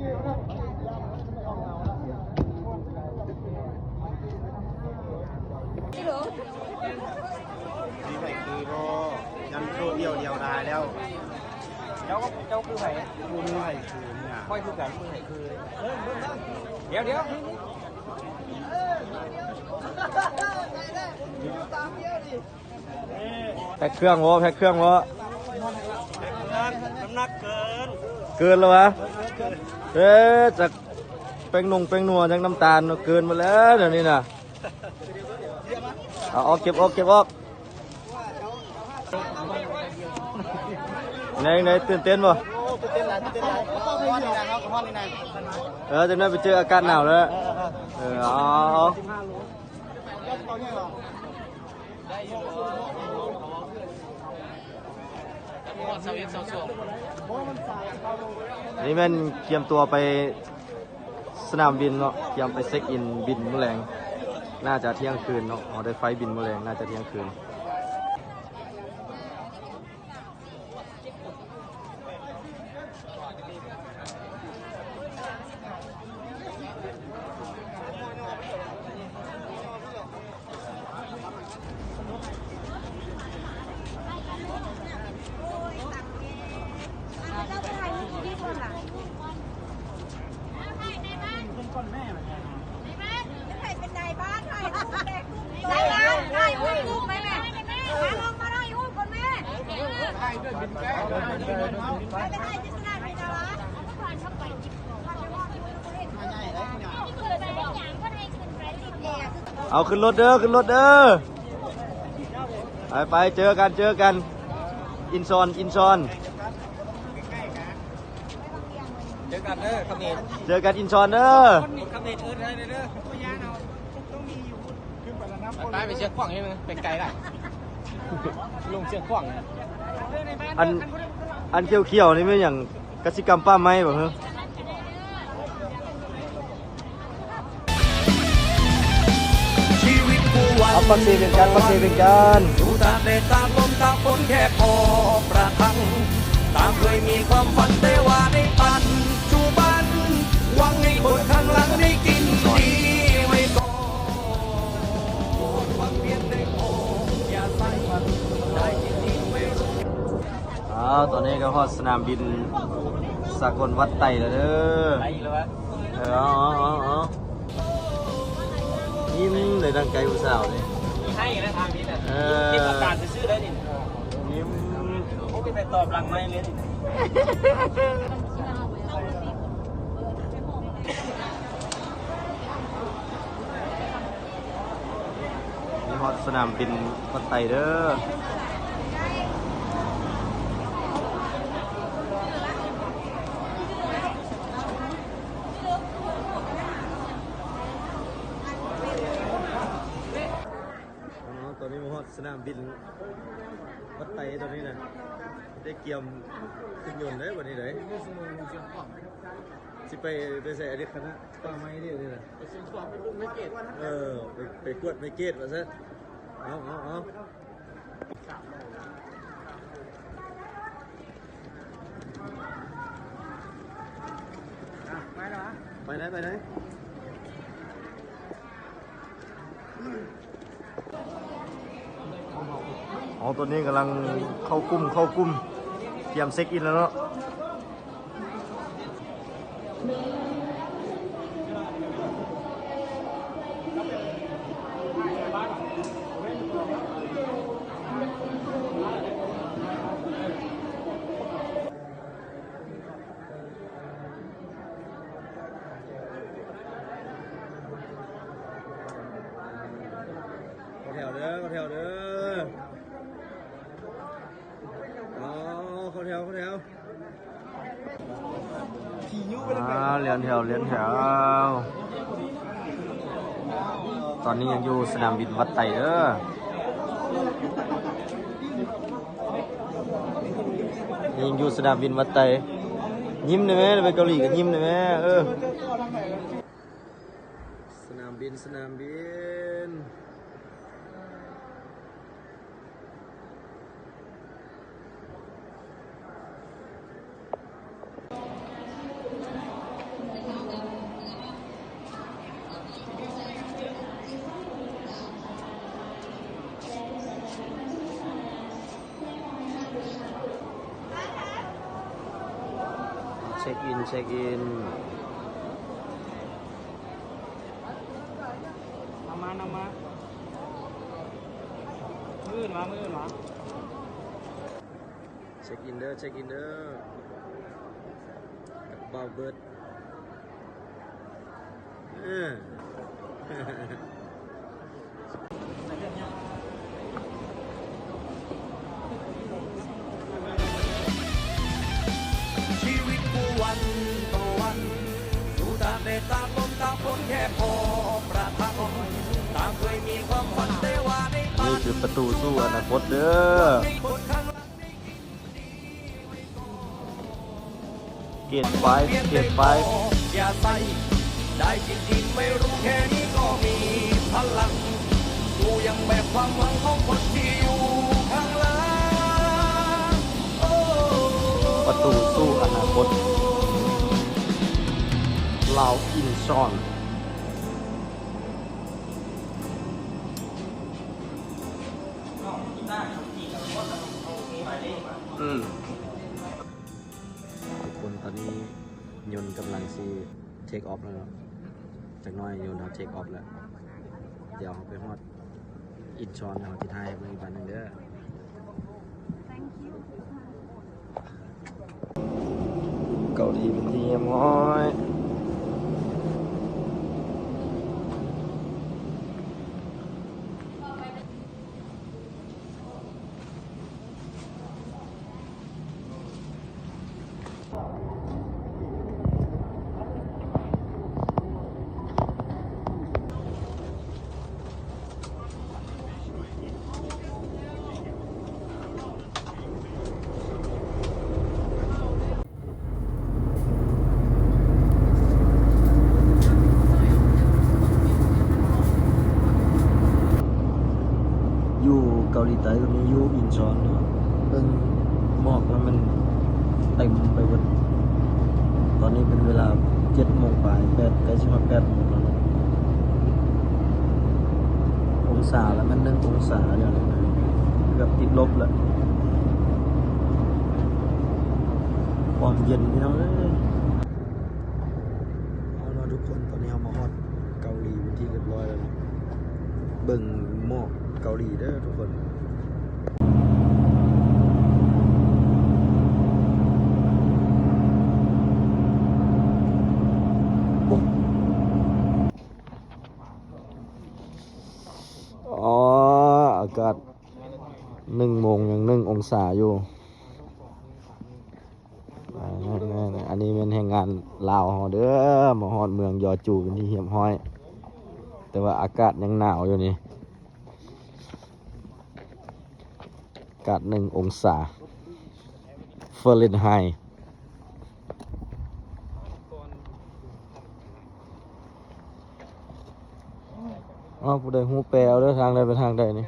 ມີໃຜຄືບໍ່? ຍັງໂຕດຽວດຽວດາຍແລ້ວ. ເຈົ້າ ເຈົ້າຄືໃຜ? ບໍ່ມີໃຜຄືນີ້ນະ. ຂ້ອຍຄືກັນ ບໍ່ມີໃຜຄື. ດຽວ ດຽວ. ແພັກເຄື່ອງບໍ່? ແພັກເຄື່ອງບໍ່? ແພັກເຄື່ອງ ນ້ຳໜັກເກີນ ເກີນແລ້ວຫວາ? ເອີ ຈັກແປ້ງນົງແປ້ງນົວ ຈັກນ້ຳຕານ ເກີນໝົດແລ້ວດຽວນີ້ນະ. ເອົາອອກ ເກັບອອກ ເກັບອອກ. ແນວໃດ ຕື່ນເຕັ້ນບໍ່? ຕື່ນເຕັ້ນຫຼາຍ ຕື່ນເຕັ້ນຫຼາຍ. ເອີ ຈັກໜ້ອຍໄປເຈີອາກາດໜາວແລ້ວ. ເອີ ເອີ ເອີ ເອີ ເອົາ ເອົາ ເອົາ. ນີ້ແມ່ນກຽມຕົວໄປສະໜາມບິນເນາະ, ກຽມໄປເຊັກອິນບິນມື້ແລງ, ໜ້າຈະທ່ຽງຄືນເນາະ, ເຮົາໄດ້ໄຟບິນມື້ແລງ ໜ້າຈະທ່ຽງຄືນ. ເອົາ ຂຶ້ນລົດເດີ ຂຶ້ນລົດເດີ. ໄປ ໄປ ເຈີກັນ ເຈີກັນ ອິນຊອນ ອິນຊອນ. ເຈີກັນເດີ ຂະເໝນ ເຈີກັນອິນຊອນເດີ. ຂະເໝນເອີ້ນໄດ້ເດີ. ໄປ ໄປ ໄປເຊືອກຂວາງນີ້ ໄປໄກຫຼາຍ ລົງເຊືອກຂວາງ. ອັນ ອັນຂຽວໆນີ້ແມ່ນຫຍັງ? ກະສິກຳປ່າໄມ້ບໍ່ເຮີ? ເອົາ ປາກເຊວຽງຈັນ ປາກເຊວຽງຈັນ. ຢູ່ຕາກແດດຕາກລົມຕາກຝົນແຄ່ພໍປະທັງ ຕາເຄີຍມີຄວາມຝັນ ແຕ່ວ່າໃນປັດຈຸບັນ ຫວັງໃຫ້ຄົນຂ້າງຫຼັງໄດ້ກິນດີໄວ້ກ່ອນ. ອ້າວ ຕອນນີ້ກໍຮອດສະໜາມບິນສາກົນວັດໄຕແລ້ວເດີ. ໄຕອີກແລ້ວຫວາ? ເອີ ເອົາ ເອົາ ເອົາ ເອົາ. ຍິ້ມໄດ້ດັ່ງໃຈຜູ້ສາວນີ້. ໃຫ້ແລ້ວທາງນີ້ນະ. ເອີ ຄິດອາການຊື່ໆໄດ້ນີ້. ຍິ້ມ. ໂອ້ ມີແຕ່ຕອບຫຼັງໄມເລີຍນີ້. ຮອດສະໜາມບິນວັດໄຕເດີ. ອໍ ຕອນນີ້ມາຮອດສະໜາມບິນວັດໄຕຕອນນີ້ນະ. ໄດ້ກຽມຂຶ້ນຍົນເດີບັດນີ້ເດີ. ຊິໄປ ໄປໃສ ອະດີດຄະນະປ່າໄມ້ເດ້ນີ້ນະ. ໄປຊຽງຂວາງ ໄປເບິ່ງໄມ້ເກດ. ເອີ ໄປ ໄປກວດໄມ້ເກດວ່າຊັ້ນ. ເອົາ ເອົາ ເອົາ. ໄປໄດ້ ໄປໄດ້. ອໍ ຕອນນີ້ກຳລັງເຂົ້າກຸ່ມ ເຂົ້າກຸ່ມ ກຽມເຊັກອິນແລ້ວເນາະ. ເຂົ້າແຖວເດີ ເຂົ້າແຖວເດີ. ອໍ ເຂົ້າແຖວ ເຂົ້າແຖວ. ອ່າ ລຽນແຖວ ລຽນແຖວ. ຕອນນີ້ຍັງຢູ່ສະໜາມບິນວັດໄຕເດີ. ຍັງຢູ່ສະໜາມບິນວັດໄຕ. ຍິ້ມໄດ້ແມ້ ໄປເກົາຫຼີກໍຍິ້ມໄດ້ແມ້. ເອີ ສະໜາມບິນ ສະໜາມບິນ. ເຊັກອິນ ເຊັກອິນ ນຳມາ ນຳມາ ມື້ອື່ນມາ ມື້ອື່ນມາ. ເຊັກອິນເດີ ເຊັກອິນເດີ ກັບບ່າວເບີດ ເອີ ຊີວິດກູວັນຕໍ່ວັນ ຢູ່ຕາມແດດຕາມລົມຕາມຝົນແຄ່ພໍປະທັງ ຕາມເຄີຍມີຄວາມຝັນແຕ່ວ່າໃນຝັນ ນີ້ຄືປະຕູສູ່ອະນາຄົດເດີ. ເກຣດໄຟ ເກຣດໄຟ ຢ່າໃສ່ ໄດ້ກິນທີ່ໄມ່ຮູ້ແຄ່ນີ້ກໍມີພະລັງ ຢູ່ຢ່າງແບບຄວາມຫວັງຂອງຄົນທີ່ຢູ່ຂ້າງຫຼັງ ໂອ້ ປະຕູສູ່ອະນາຄົດ ລາວອິນຊອນ. ອືມ ທຸກຄົນ ຕອນນີ້ຍົນກຳລັງຊິເທກອອຟແລ້ວເນາະ ຈັກໜ້ອຍຍົນເຮົາເທກອອຟແລ້ວ ດຽວເຮົາໄປຮອດອິນຊອນ ເຮົາຊິຖ່າຍໃຫ້ເບິ່ງອີກບາດໜຶ່ງເດີ. ເກົາຫຼີເປັນທີ່ຮຽບຮ້ອຍ. ຢູ່ເກົາຫຼີໃຕ້ກໍມີ ຢູ່ອິນຊອນເນາະ ເບິ່ງໝອກແລ້ວມັນເຕັມໄປເບິດ. ຕອນນີ້ເປັນເວລາເຈັດໂມງປາຍ ແປດ ໃກ້ຊິຮອດແປດໂມງແລ້ວເນາະ. ອົງສາລະແມ່ນໜຶ່ງອົງສາດຽວນີ້ ເກືອບຕິດລົບລະ ຄວາມເຢັນພີ່ນ້ອງເອີຍ. ເອົາເນາະທຸກຄົນ ຕອນນີ້ເຮົາມາຮອດເກົາຫຼີເປັນທີ່ຮຽບຮ້ອຍແລ້ວເນາະ. ເບິ່ງໝອກເກົາຫຼີເດີທຸກຄົນ. ອໍ ອາກາດໜຶ່ງໂມງຍັງໜຶ່ງອົງສາຢູ່. ອາ ແນ່ໆ ອັນນີ້ແມ່ນແຮງງານລາວເຮົາເດີ ມາຮອດເມືອງຢໍຈູເປັນທີ່ຮຽບຮ້ອຍ ແຕ່ວ່າອາກາດຍັງໜາວຢູ່ນີ້ ອາກາດໜຶ່ງອົງສາຟາເຣັນໄຮ. ເອົາ ຜູ້ໃດຮູ້ແປເອົາເດີ ທາງໃດໄປທາງໃດນີ້.